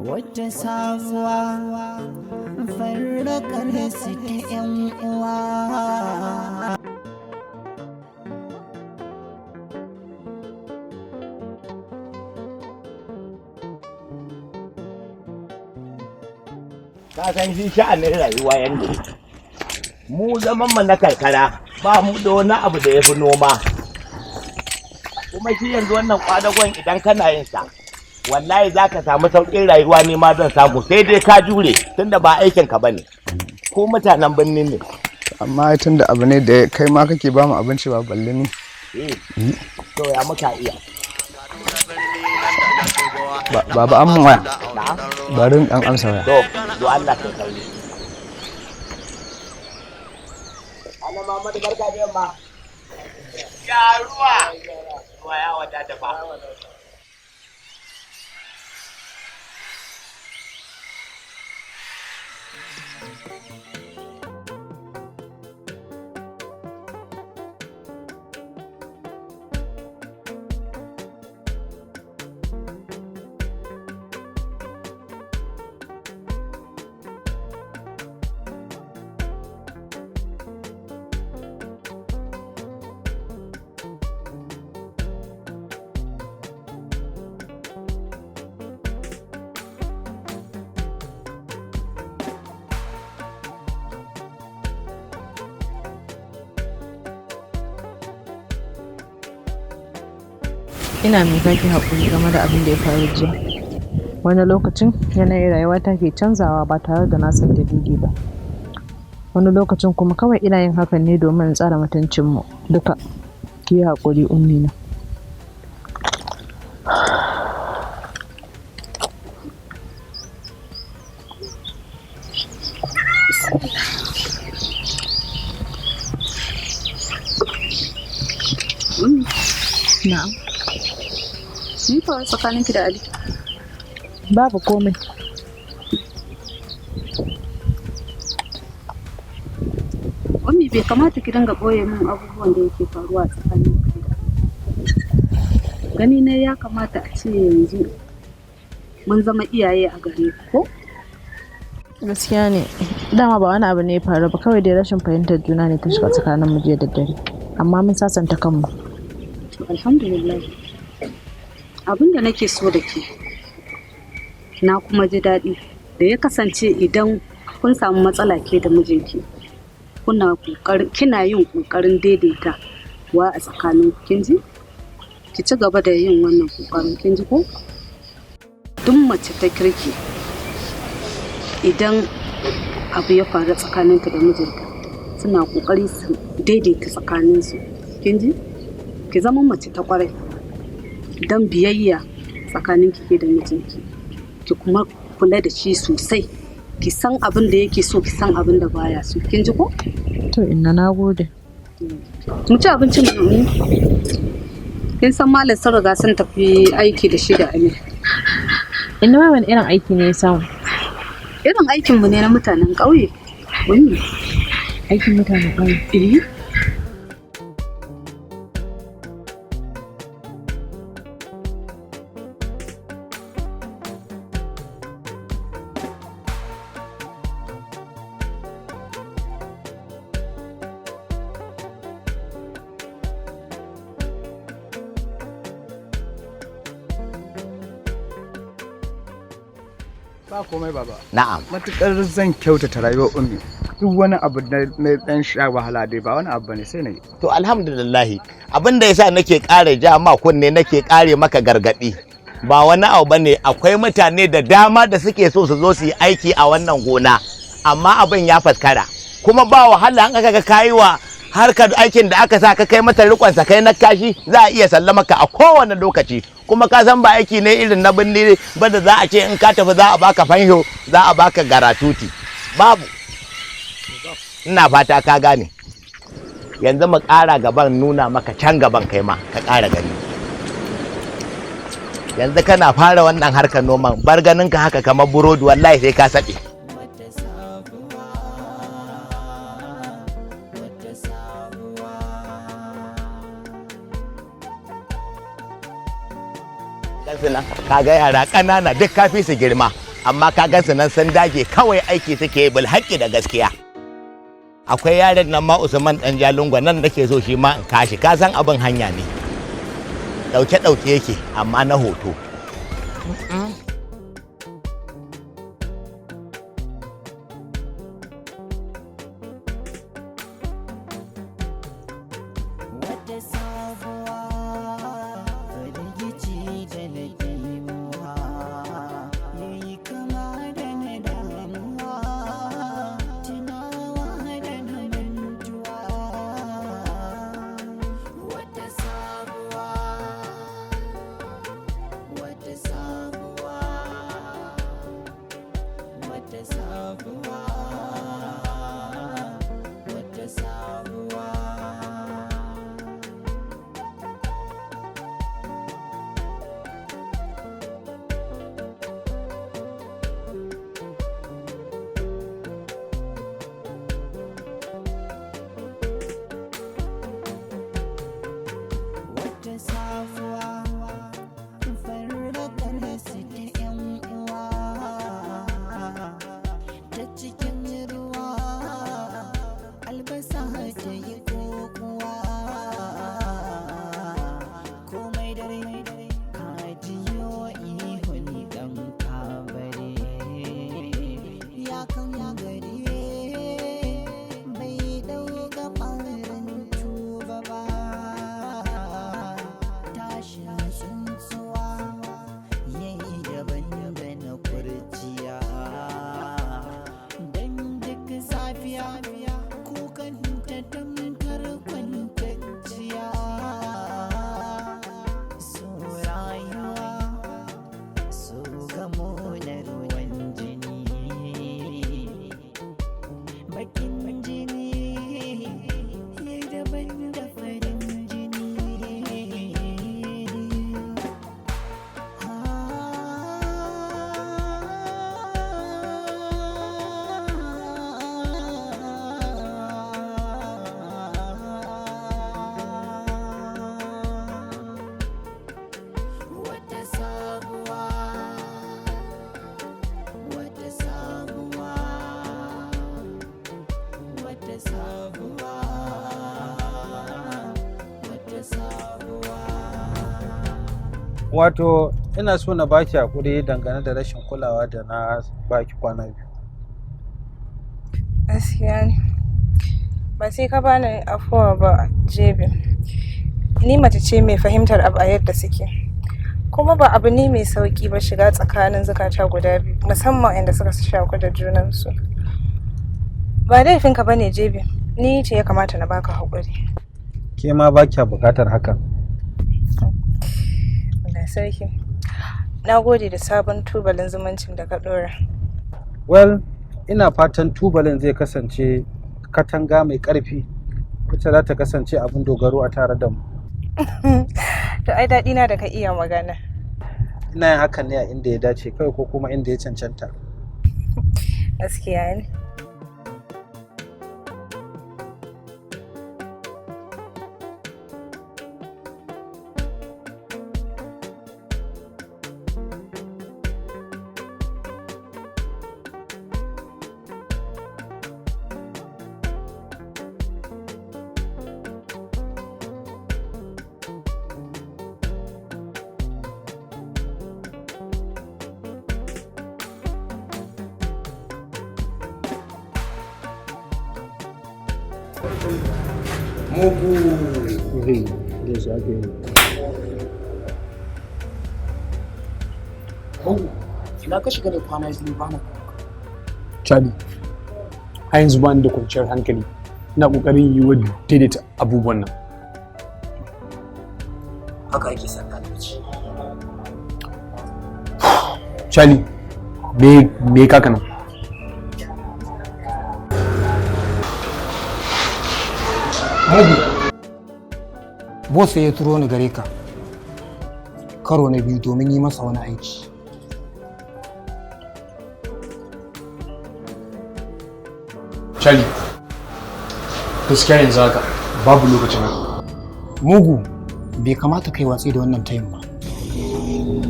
Wata sabuwa farrakar su ta 'yan uwa. Ka san shi sha'anin rayuwa yanda yake. Mu zaman mu na karkara ba mu da wani abu da ya fi noma. Kuma shi yanzu wannan kwadagon idan kana yin sa, wallahi za ka samu sauƙin rayuwa, ne ma zan samu, sai dai ka jure tunda ba aikin ka bane. Ko mutanen birni ne. Amma tun da abu ne da kai ma kake ba mu abinci ba, balle ni. Eh, to ya muka iya. Baba, an mun waya. Bari in dan amsa waya. To, do Allah kai sauri. Allah Muhammadu, barka da yamma. Ya ruwa. Ruwa ya wadata fa. Ina mai baki haƙuri game da abin da ya faru jiya. Wani lokacin yanayin rayuwata ke canzawa ba tare da na san dalili ba. Wani lokacin kuma kawai ina yin hakan ne domin in tsare mutuncinmu duka. Ki yi haƙuri, ummina. Na'am. Me faru tsakaninki da Ali? Babu komai. Ummi, bai kamata ki dinga ɓoye min abubuwan da yake faruwa a tsakaninki da Ali. Gani ne ya kamata a ce yanzu mun zama iyaye a gare ku, ko? Gaskiya ne. Dama ba wani abu ne ya faru ba, kawai dai rashin fahimtar juna ne ta shiga tsakanin mu jiya da dare. Amma mun sasanta kanmu. To, alhamdulillah. Abin da nake so da ke, na kuma ji daɗi da ya kasance idan kun samu matsala ke da mijinki, kuna ƙoƙarin, kina yin ƙoƙarin daidaita wa a tsakanin, kin ji? Ki ci gaba da yin wannan ƙoƙarin, kin ji ko? Duk mace ta kirki, idan abu ya faru tsakaninta da mijinta, suna ƙoƙari su daidaita tsakaninsu, kin ji? Ki zama mace ta ƙwarai don biyayya tsakanin ke da mijinki, ki kuma kula da shi sosai, ki san abin da yake so, ki san abin da baya so, kin ji ko? To inna, na gode. Mu ci abincin mu, Ummi. Kin san malam sun riga sun tafi aiki da shi da Amir. Inna, wai wani irin aiki ne ya samu? Irin aikin mu ne na mutanen ƙauye, Ummi. Aikin mutanen ƙauye. Eh. Ba komai, baba. Na'am. Matukar zan kyautata rayuwar ummi, duk wani abu na dan sha wahala dai ba wani abu bane, sai na yi. To alhamdulillahi, abin da yasa nake ƙara ja ma kunne, nake ƙare maka gargaɗi, ba wani abu bane, akwai mutane da dama da suke so su zo su yi aiki a wannan gona, amma abin ya faskara. Kuma ba wahala, an aka ga kayi wa harkar aikin da aka sa ka kai mata rikon sa kai na kashi, za a iya sallama ka a kowane lokaci. Kuma ka san ba aiki ne irin na birni ba da za a ce in ka tafi za a baka fanho, za a baka garatuti, babu. Ina fata ka gane. Yanzu mu ƙara gaban, nuna maka can gaban, kai ma ka ƙara gani. Yanzu kana fara wannan harkar noman, bar ganin ka haka kamar burodi, wallahi sai ka saɓe. Wata sabuwa, wata sabuwa. Gansu nan, ka ga yara ƙanana duk kafi su girma. Amma ka gansu nan sun dage, kawai aiki suke yi bil haƙƙi da gaskiya. Akwai yaron nan ma, Usman dan Jalingo nan, nake so shi ma in kashi. Ka san abin hanya ne, dauke dauke yake, amma na hoto. Wata sabuwa firgici da na kimuwa, yayi kama da na damuwa, tunawa da na mantuwa. Wata sabuwa, wata sabuwa, wata sabuwa, wata sabuwa. Wata sabuwa farrakar su ta yan uwa, ta cikin ruwa albasa ta yi kokuwa, komai dare kajiyo ihun dan kabare ya kan gari, bai dauka ɓarin tuba ba, tashin tsuntsuwa yayi daban da na kurciya, dan duk safiya kukan ta tamkar kwantacciya. So rayuwa so gamo na ruwan jini, bakin jini ya daban da farin jini. Wata sabuwa, wata sabuwa, wata sabuwa, wata sabuwa. Wato ina so na baki hakuri dangane da rashin kulawa da na baki kwana 2. Gaskiya ne. Ba sai ka bani afuwa ba, Jebe. Ni mace ce mai fahimtar abu a yadda suke. Kuma ba abu ne mai sauki ba shiga tsakanin zukata guda biyu, musamman inda suka shaku da junansu. Ba laifinka ba ne, Jebe. Ni ce ya kamata na baka haƙuri. Ke ma ba kya bukatar hakan. Allah sarki. Na gode da sabon tubalin zumuncin da ka ɗora. Well, ina fatan tubalin zai kasance katanga mai ƙarfi wacce za ta kasance abin dogaro a tare da mu. To ai daɗi na da ka iya magana. Ina yin hakan ne a inda ya dace kawai, ko kuma inda ya cancanta. Gaskiya ne. Mugu. Mugu, ina ka shiga da kwana 2 ba na? Charlie, har yanzu ba ni da kwanciyar hankali. Ina ƙoƙarin yi wa daidaita abubuwan nan. Haka ake son ɗalibi. Charlie, me kaka nan? Mugu, boss ya turo ni gare ka karo na biyu domin yi masa wani aiki. Charlie, gaskiya yanzu haka babu lokacin haka. Mugu, bai kamata kai watsi da wannan tayin ba.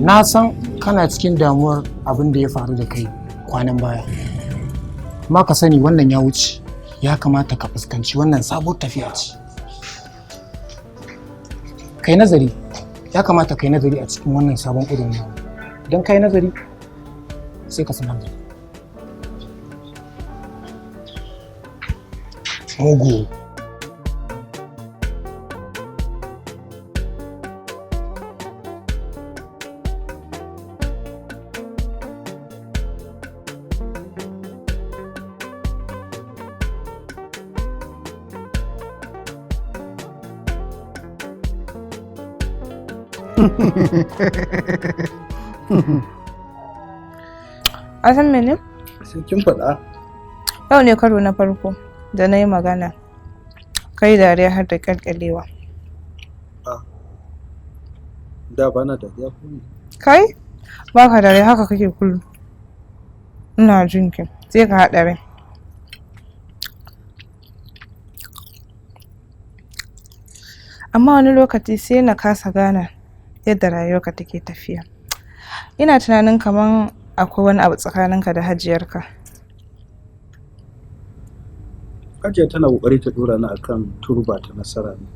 Na san Kana cikin damuwar abin da ya faru da kai kwanan baya. Amma ka sani wannan ya wuce, ya kamata ka fuskanci wannan sabuwar tafiya ce. Kai nazari, ya kamata kai nazari a cikin wannan sabon ƙudurin nawa. Idan kai nazari, sai ka sanar da ni. Mugu. A san mene? Sai kin faɗa. Yau ne karo na farko da na yi magana. Kai dariya har da kyalkyalewa. Da ba na dariya ko ne? Kai? Ba ka dariya haka kake kullum. Ina jin ki. Sai ka haɗa rai. Amma wani lokaci sai na kasa gane yadda rayuwarka take tafiya. Ina tunanin kaman akwai wani abu tsakaninka da hajiyarka. Hajiya tana kokari ta dora ni akan turba ta nasara ne.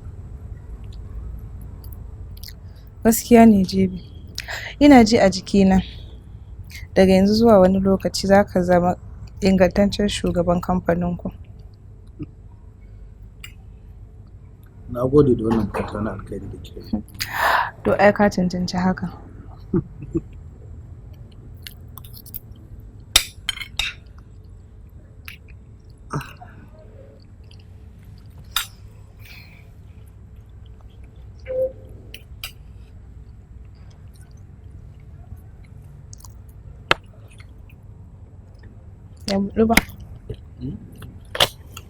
Gaskiya ne Jebi. Ina ji a jikina daga yanzu zuwa wani lokaci za ka zama ingantaccen shugaban kamfaninku. Na gode da wannan fata na alkhairi da ke yi. To ai ka cancanci haka. Ya buɗu ba.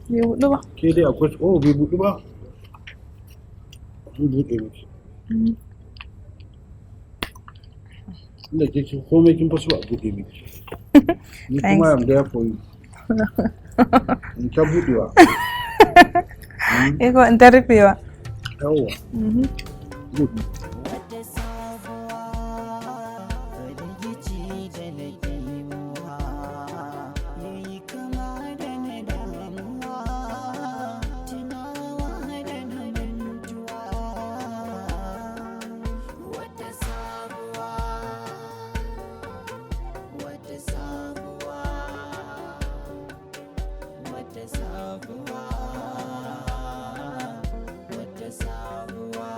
Bai buɗu ba. Ke dai akwai, oh, bai buɗu ba. An buɗe miki. Inda ke kin komai kin fi so a buɗe miki. Ni kuma I'm there for you. In ta buɗewa. Iko in ta rufewa. Yawwa. Good. Firgici da na kimuwa yayi kama da na damuwa, tunawa da na mantuwa. Wata sabuwa, wata sabuwa, wata sabuwa, wata sabuwa.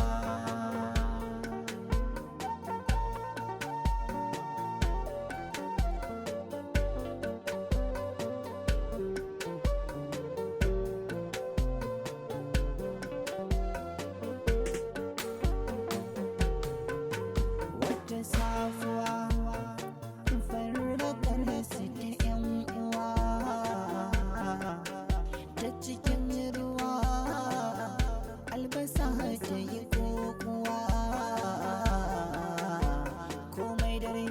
Wata safuwa, farrakar su ta 'yan uwa, ta cikin ruwa albasa ta yi kokuwa. Komai dare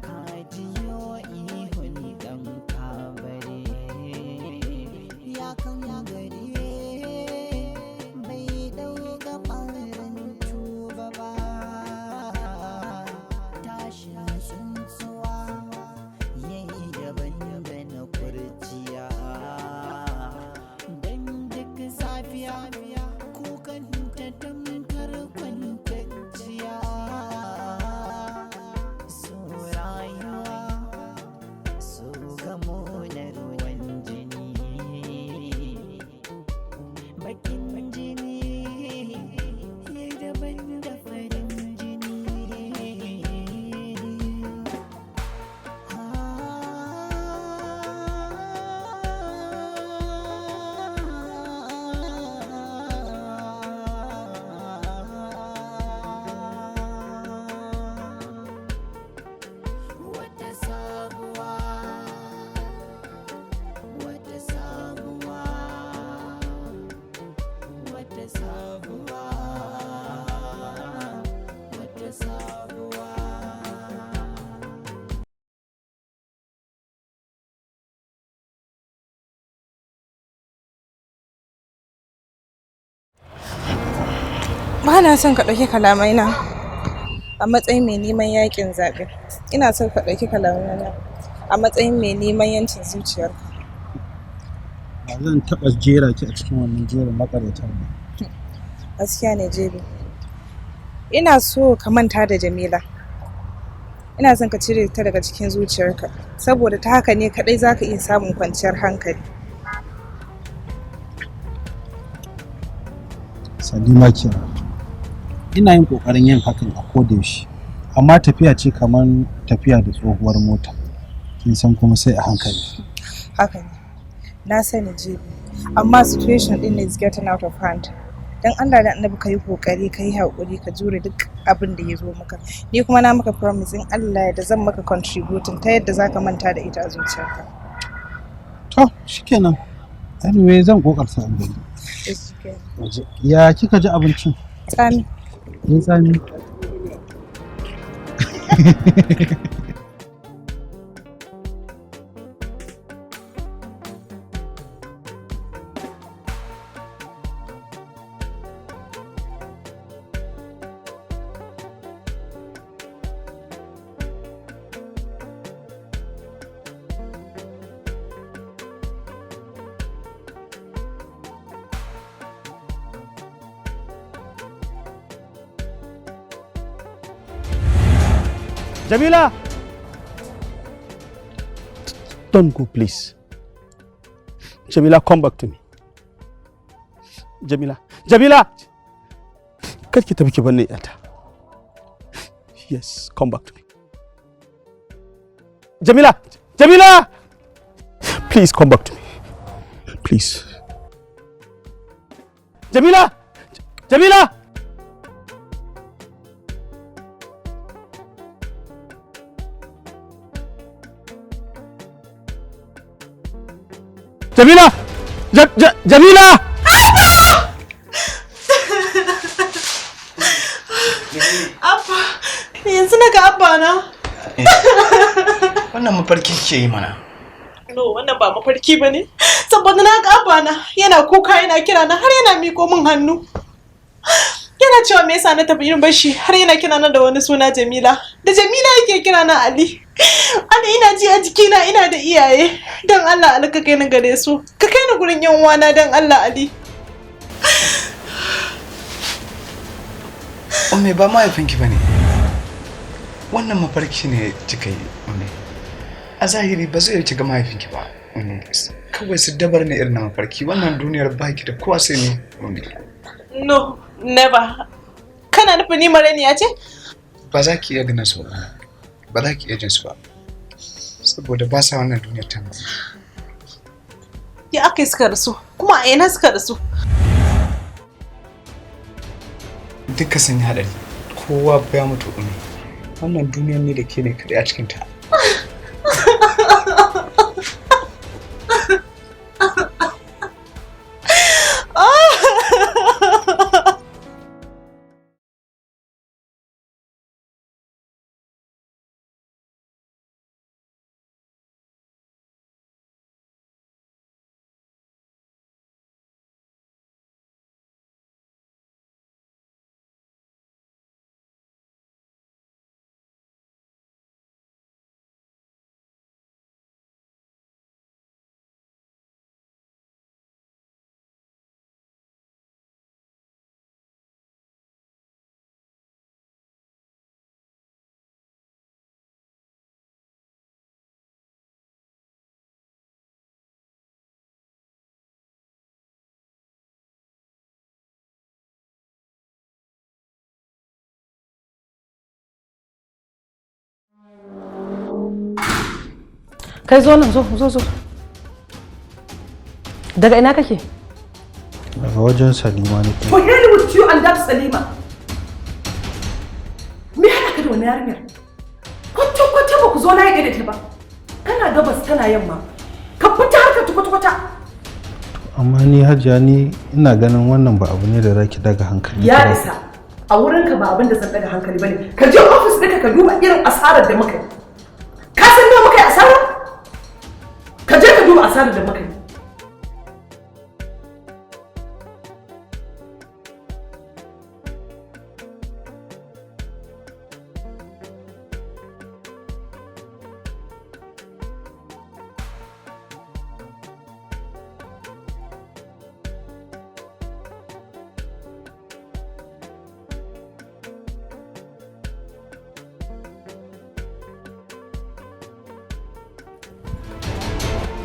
ka jiyo ihun dan kabare, ya kan gare bai dauka ɓarin tuba ba. Tashin tsuntsuwa yayi daban da na kurciya, dan duk safiya kukan ta tamkar kwantacciya. So rayuwa so gamo na ruwan jini, bakin jini yayi daban da farin jini. Wata sabuwa, wata sabuwa, wata sabuwa, wata sabuwa. Ba na son ka ɗauki kalamai na A matsayin mai neman yakin zaɓe. Ina son ka ɗauki kalamana a matsayin mai neman yancin zuciyarka. Ba zan taɓa jera ki a cikin wannan jerin makaryatan ba. Gaskiya ne, Jebi. Ina so ka manta da Jamila. Ina son ka cire ta daga cikin zuciyarka, saboda ta haka ne kaɗai za ka iya samun kwanciyar hankali. Salima kenan. Ina yin ƙoƙarin yin hakan a kodayaushe, amma tafiya ce kamar tafiya da tsohuwar mota. Kin san kuma sai a hankali. Haka ne. Na sani, Jebi. Amma situation din is getting out of hand. Dan Allah da Annabi ka yi kokari, ka yi haƙuri, ka jure duk abin da ya zo maka. Ni kuma na maka promise, in Allah ya da zan maka contributing ta yadda zaka manta da ita a zuciyarka. To, shikenan. Anyway, zan kokarta in gani. Ya kika ji abincin? Tsami. Yin tsami. Jamila! Don't go, please. Jamila, come back to me. Jamila, Jamila! Kar ki tafi ki bar ni, 'yata. Yes, come back to me. Jamila! Jamila! Please come back to me. Please. Jamila! Jamila! Jamila! Jamila! Abba, yanzu na ga Abba na. Wannan mafarki ke yi mana. No, wannan ba mafarki ba ne. Saboda na ga Abba na yana kuka, yana kira na, har yana miko min hannu. Yana cewa me yasa na tafi irin bashi, har yana kira na da wani suna Jamila. Da Jamila yake kira na Ali. Ali, ina ji a jikina ina da iyaye. Don Allah Ali, ka kai ni gare su. Ka kai ni gurin yan uwana, don Allah Ali. Umme, ba mahaifinki ba ne. Wannan mafarki ne kika yi, Umme. A zahiri ba zai ki ga mahaifinki ba, Umme. Kawai su dabar ne irin na mafarki. Wannan duniyar baki da kowa sai ne, Umme. No, never. Kana nufin ni mareniya ce? Ba za ki iya ganin su ba. Ba za ki iya jin su ba. Saboda ba sa wannan duniyar ta. Ya aka yi suka rasu? Kuma a ina suka rasu? Duka sun yi haɗari. Kowa ya mutu, Umme. Wannan duniyar ne da ke ne kaɗai a cikinta. Kai, zo nan, zo, zo, zo. Daga ina kake? Daga wajen Salima nake. To hell with you and that Salima. Me haɗa ka da wani yarinyar? Kwata kwata ba ku zo na yi da ta ba. Kana gabas tana yamma. Ka fita harkar ta kwata kwata. Amma ni, Hajiya, ni ina ganin wannan ba abu ne da zaki daga hankali Ya ba. isa. A wurinka ba abin da zan daga hankali bane. Ka je ofis ɗinka ka duba irin asarar da muka yi. Ka san nawa muka yi asara? Ka je ka duba asarar da muka yi.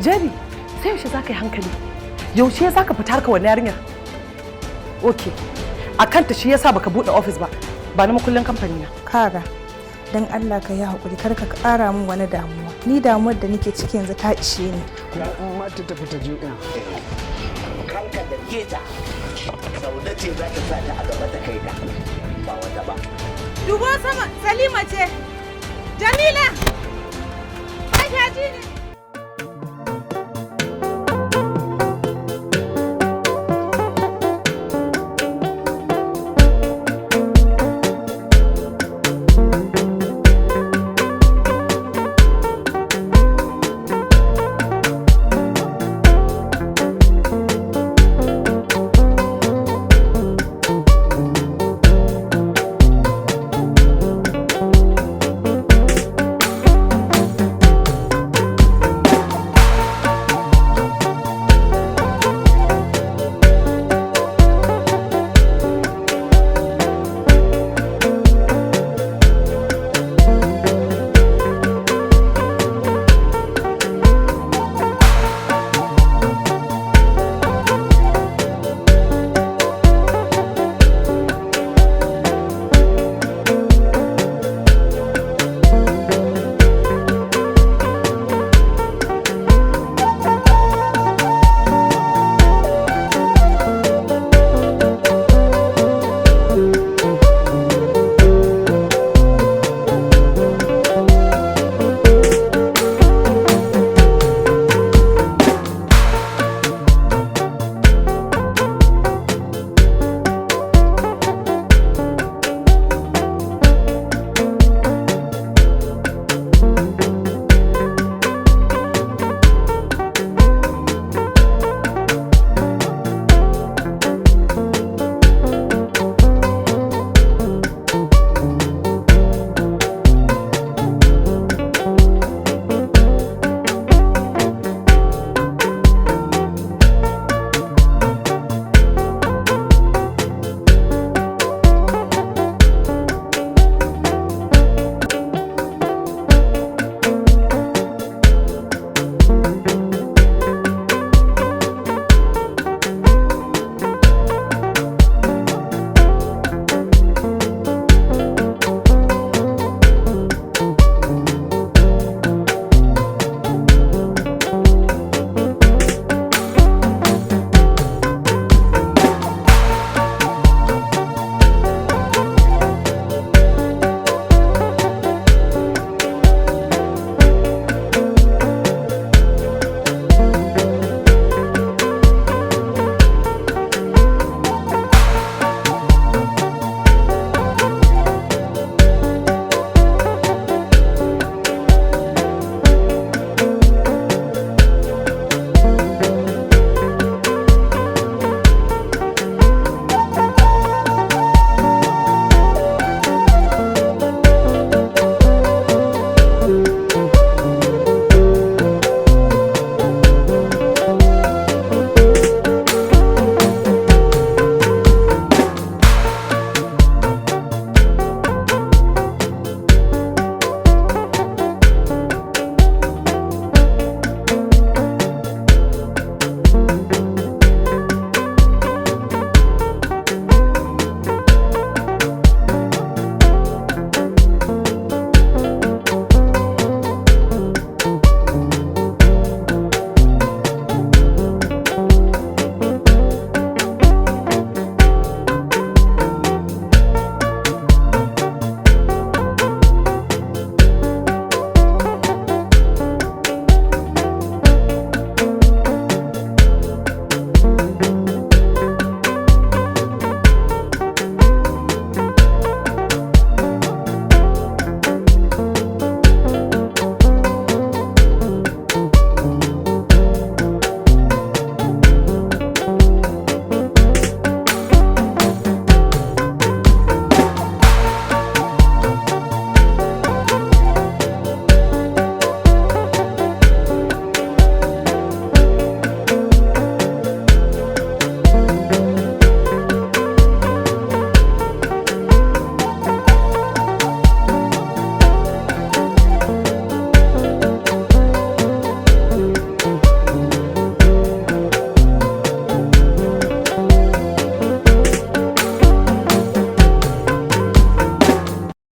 Jerry, sai yaushe za ka yi hankali? Yaushe za ka fita harka wannan yarinyar? Ok, a kanta shi yasa baka buɗe ofis ba, ba na makullin kamfani na. Kaga, don Allah ka yi haƙuri, kar ka ƙara min wani damuwa. Ni damuwar da nake ciki yanzu ta ishe ni. Ma ta tafi ta je ina. Kanka da keta, Saude ce za ta sa ta a gaba ta kai ta, ba wata ba. Dubo sama, Salima ce. Jamila! Ba ji ne.